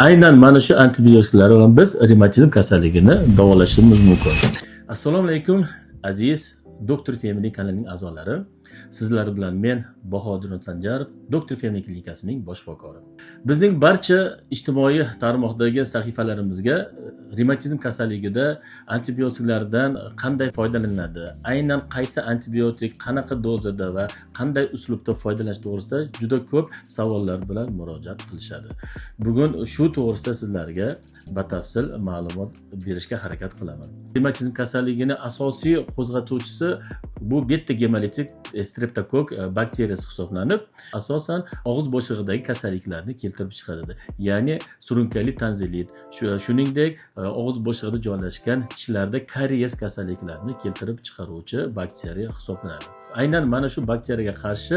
Aynan mana shu antibiotiklar bilan biz revmatizm kasalligini davolashimiz mumkin. Assalomu alaykum, aziz Doktor Family kanalining a'zolari. Sizlar bilan men, Bahodir Sanjarov, Doktor Family klinikasining bosh shifokori. Bizning barcha ijtimoiy tarmoqdagi sahifalarimizga revmatizm kasalligida antibiotiklardan qanday foydalaniladi, aynan qaysi antibiotik qanaqa dozada va qanday uslubda foydalanish to'g'risida juda ko'p savollar bilan murojaat qilishadi. Bugun shu to'g'risida sizlarga batafsil ma'lumot berishga harakat qilaman. Revmatizm kasalligini asosiy qo'zg'atuvchisi bu beta gemolitik streptokok bakteriyasi hisoblanib, asosan og'iz bo'shlig'idagi kasalliklarni keltirib chiqaradi. Ya'ni surunkali tonzillit, shuningdek og'iz bo'shlig'ida joylashgan tishlarda kariyes kasalliklarini keltirib chiqaruvchi bakteriya hisoblanadi. Aynan mana shu bakteriyaga qarshi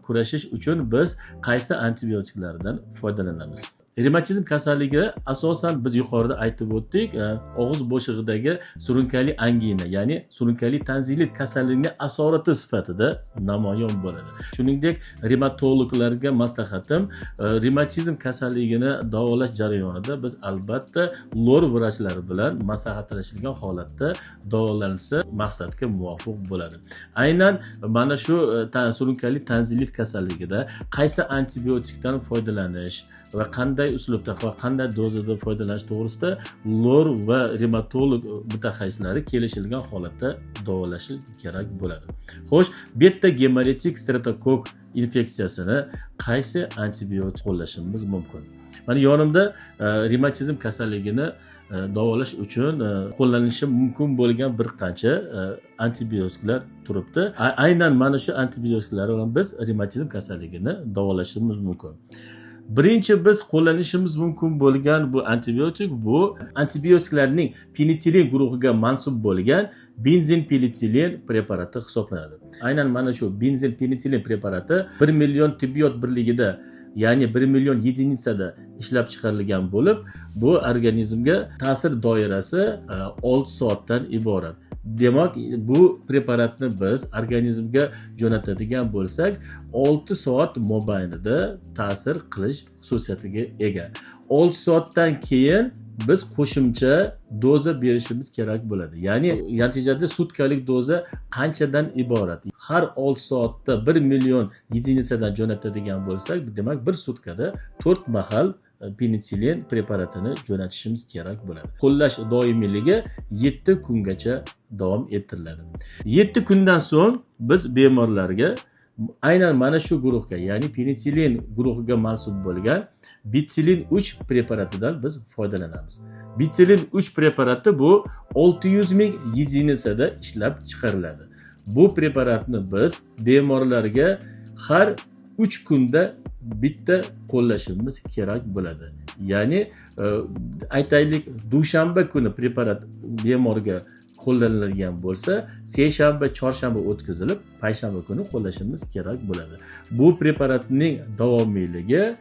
kurashish uchun biz qaysi antibiotiklardan foydalanamiz? Revmatizm kasalligi asosan biz yuqorida aytib o'tdik, og'iz bo'shlig'idagi surunkali angina, ya'ni surunkali tonzillit kasalligining asorati sifatida namoyon bo'ladi. Shuningdek, revmatologlarga maslahatim, revmatizm kasalligini davolash jarayonida biz albatta lor vrachlari bilan maslahatlashilgan holatda davolansa maqsadga muvofiq bo'ladi. Aynan mana shu surunkali tonzillit kasalligida qaysi antibiotikdan foydalanish va qanday uslubda va qanday dozada foydalanish to'g'risida lor va revmatolog mutaxassislari kelishilgan holatda davolashi kerak bo'ladi. Xo'sh, beta gemolitik streptokok infeksiyasini qaysi antibiotik qo'llashimiz mumkin? Mana yonimda revmatizm kasalligini davolash uchun qo'llanilishi mumkin bo'lgan bir qancha antibiotiklar turibdi. Aynan mana shu antibiotiklar bilan biz revmatizm kasalligini davolashimiz mumkin. Birinchi biz qo'llanishimiz mumkin bo'lgan bu antibiotik, bu antibiotiklarning penitsilin guruhiga mansub bo'lgan benzinpenitsilin preparati hisoblanadi. Aynan mana shu benzinpenitsilin preparati 1 million tibbiyot birligida, ya'ni 1 million единица da ishlab chiqarilgan bo'lib, bu organizmga ta'sir doirasi 6 soatdan iborat. Demak, bu preparatni biz organizmga jo'natadigan bo'lsak, 6 soat mobaynida ta'sir qilish xususiyatiga ega. 6 soatdan keyin biz qo'shimcha doza berishimiz kerak bo'ladi. Ya'ni natijada sutkalik doza qanchadan iborat? Har 6 soatda 1 million единица dan jo'natadigan bo'lsak, demak, bir sutkada 4 mahal penitsilin preparatini jo'natishimiz kerak bo'ladi. Qo'llash doimiyligi 7 kungacha davom ettiriladi. 7 kundan so'ng biz bemorlarga aynan mana shu guruhga, ya'ni penitsilin guruhiga mansub bo'lgan bitsilin 3 preparatidan biz foydalanamiz. Bitsilin 3 preparati bu 600 ming единица da ishlab chiqariladi. Bu preparatni biz bemorlarga har 3 kunda bitta qo'llashimiz kerak bo'ladi. Ya'ni aytaylik, dushanba kuni preparat bemorga qo'llanilgan bo'lsa, seshanba, chorshanba o'tkazilib, payshanba kuni qo'llashimiz kerak bo'ladi. Bu preparatning davomiyligi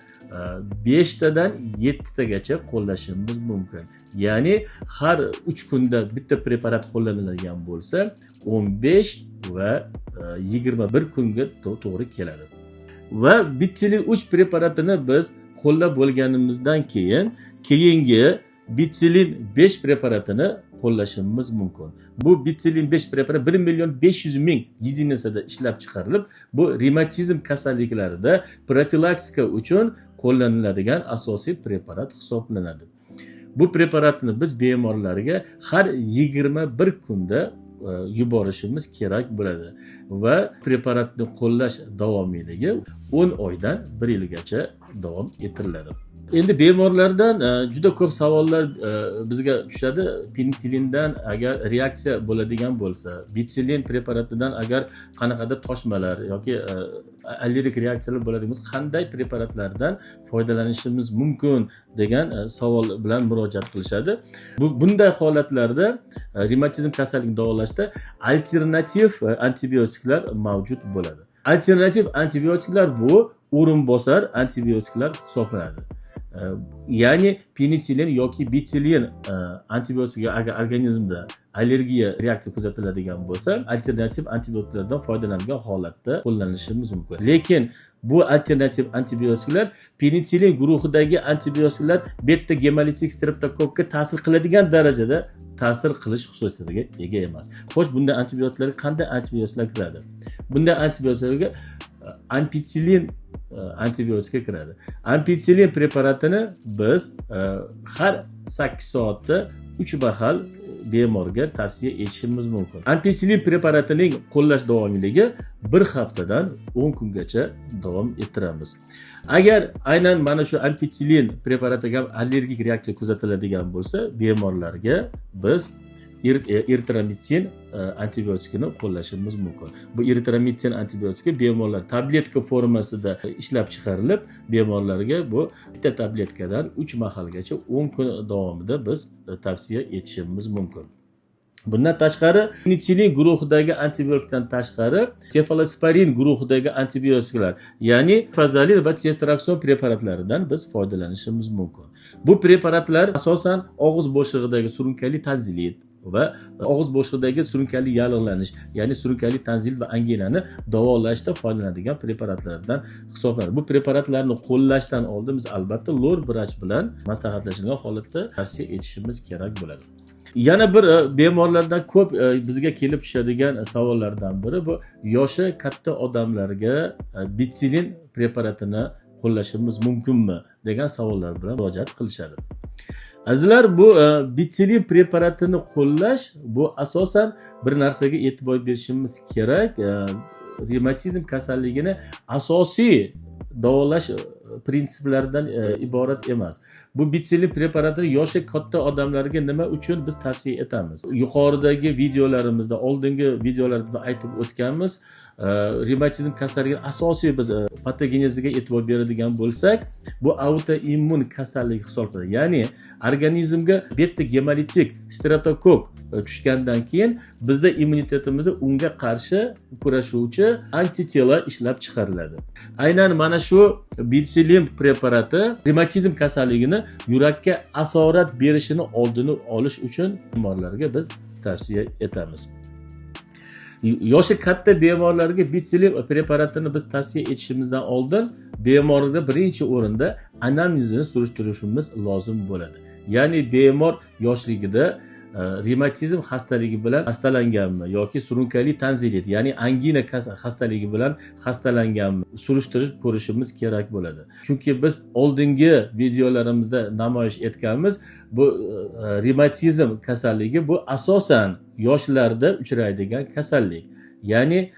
5 tadan 7 tagacha qo'llashimiz mumkin. Ya'ni har 3 kunda bitta preparat qo'llanilgan bo'lsa, 15 va 21 kunga to'g'ri keladi. Va bitsilin 3 preparatini biz qo'llab bo'lganimizdan keyin keyingi bitsilin 5 preparatini qo'llashimiz mumkin. Bu bitsilin 5 preparat 1 million 500 ming единица da ishlab chiqarilib, bu revmatizm kasalliklarida profilaktika uchun qo'llaniladigan asosiy preparat hisoblanadi. Bu preparatni biz bemorlarga har 21 kunda yuborishimiz kerak bo'ladi va preparatni qo'llash davomiyligi 10 oydan 1 yilgacha davom ettiriladi. Endi bemorlardan juda ko'p savollar bizga tushadi. Penitsillindan agar reaksiya bo'ladigan bo'lsa, bitsilin preparatidan agar qanaqadir toshmalar yoki allergik reaksiyalar bo'ladigan bo'lsa, qanday preparatlardan foydalanishimiz mumkin degan savol bilan murojaat qilishadi. Bunday holatlarda revmatizm kasalligini davolashda alternativ antibiotiklar mavjud bo'ladi. Alternativ antibiotiklar bu o'rinbosar antibiotiklar hisoblanadi. Ya'ni penicillin yoki bitsilin antibiotikga agar organizmda allergiya reaksiya kuzatiladigan bo'lsa, alternativ antibiotiklardan foydalangan holatda qo'llanishimiz mumkin. Lekin bu alternativ antibiotiklar penicillin guruhidagi antibiotiklar beta gemolitik streptokokka ta'sir qiladigan darajada ta'sir qilish xususiyatiga ega emas. Xo'sh, bunday antibiotiklarga qanday antibiotiklar kiradi? Bunday antibiotiklarga ampicillin antibiotikka kiradi. Ampicillin preparatini biz har 8 soatda 3 mahal bemorga tavsiya etishimiz mumkin. Ampicillin preparatining qo'llash davomiyligi 1 haftadan 10 kungacha davom ettiramiz. Agar aynan mana shu ampicillin preparatiga allergik reaksiya kuzatiladigan bo'lsa, bemorlarga biz eritromitsin antibiotikini qo'llashimiz mumkin. Bu eritromitsin antibiotiki bemorlar tabletka formasida ishlab chiqarilib, bemorlarga bu bitta tabletkadan 3 mahalgacha 10 kun davomida biz tavsiya etishimiz mumkin. Bundan tashqari penicillin guruhidagi antibiotikdan tashqari sefalosporin guruhidagi antibiotiklar, ya'ni fazalin va ceftriakson preparatlaridan biz foydalanishimiz mumkin. Bu preparatlar asosan og'iz bo'shlig'idagi surunkali tanzilit va og'iz bo'shlig'idagi surunkali yallig'lanish, ya'ni surunkali tanzilit va anginani davolashda foydalanadigan preparatlardan hisoblanadi. Bu preparatlarni qo'llashdan oldin biz albatta lor vrach bilan maslahatlashgan holatda tavsiya etishimiz kerak bo'ladi. Yana bir bemorlardan ko'p bizga kelib tushadigan savollardan biri bu yoshi katta odamlarga bitsilin preparatini qo'llashimiz mumkinmi degan savollar bilan murojaat qilishadi. Azizlar, bu bitsilin preparatini qo'llash bu asosan bir narsaga e'tibor berishimiz kerak. Revmatizm kasalligini asosiy davolash prinsiplaridan iborat emas. Bu bitsilin preparatini yoshi katta odamlarga nima uchun biz tavsiya etamiz? Yuqoridagi videolarimizda, oldingi videolarda aytib o'tganmiz, revmatizm kasalligini asosiy biz patogeneziga e'tibor beradigan bo'lsak, bu autoimmun kasallik hisoblanadi. Ya'ni organizmga beta gemolitik streptokokk tushgandan keyin bizda immunitetimizda unga qarshi kurashuvchi antitela ishlab chiqariladi. Aynan mana shu bitsilin preparati revmatizm kasalligini yurakka asorat berishini oldini olish uchun bemorlarga biz tavsiya etamiz. Yoshi katta bemorlarga bitsilin preparatini biz tavsiya etishimizdan oldin bemorga birinchi o'rinda anamnezini surishtirishimiz lozim bo'ladi. Ya'ni bemor yoshligida revmatizm xastaligi bilan xastalanganmi yoki surunkali tanzilit, ya'ni angina xastaligi bilan xastalanganmi surishtirib ko'rishimiz kerak bo'ladi. Chunki biz oldingi videolarimizda namoyish etganmiz, bu revmatizm kasalligi bu asosan yoshlarda uchraydigan kasallik. Ya'ni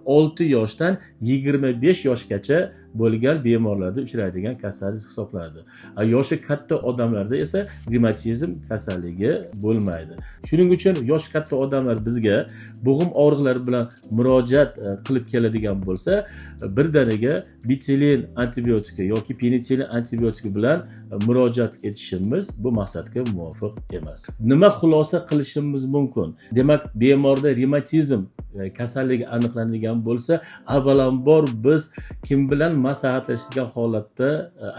6 yoshdan 25 yoshgacha bo'lgan bemorlarda uchraydigan kasallik hisoblanadi. Yoshi katta odamlarda esa revmatizm kasalligi bo'lmaydi. Shuning uchun yoshi katta odamlar bizga bo'g'im og'riqlari bilan murojaat qilib keladigan bo'lsa, birdaniga bitsilin antibiotiki yoki penicillin antibiotiki bilan murojaat etishimiz bu maqsadga muvofiq emas. Nima xulosa qilishimiz mumkin? Demak, bemorda revmatizm kasalligi aniqlanadigan bo'lsa, avvalambor biz kim bilan maslahatlashgan holatda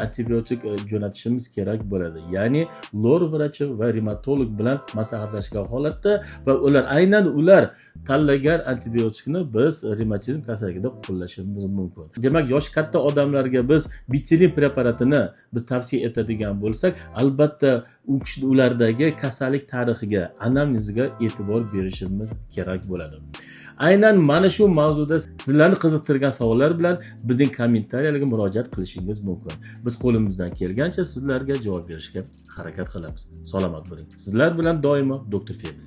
antibiotik jo'natishimiz kerak bo'ladi. Ya'ni lor vrachi va revmatolog bilan maslahatlashgan holatda va ular aynan ular tanlagan antibiotikni biz revmatizm kasalligida qo'llashimiz mumkin. Demak, yoshi katta odamlarga biz bitsilin preparatini biz tavsiya etadigan bo'lsak, albatta u kishi ulardagi kasallik tarixiga, anamneziga e'tibor berishimiz kerak bo'ladi. Aynan mana shu mavzuda sizlarni qiziqtirgan savollar bilan bizning kommentariyalarga murojaat qilishingiz mumkin. Biz qo'limizdan kelgancha sizlarga javob berishga harakat qilamiz. Salomat bo'ling. Sizlar bilan doimo Doktor Family.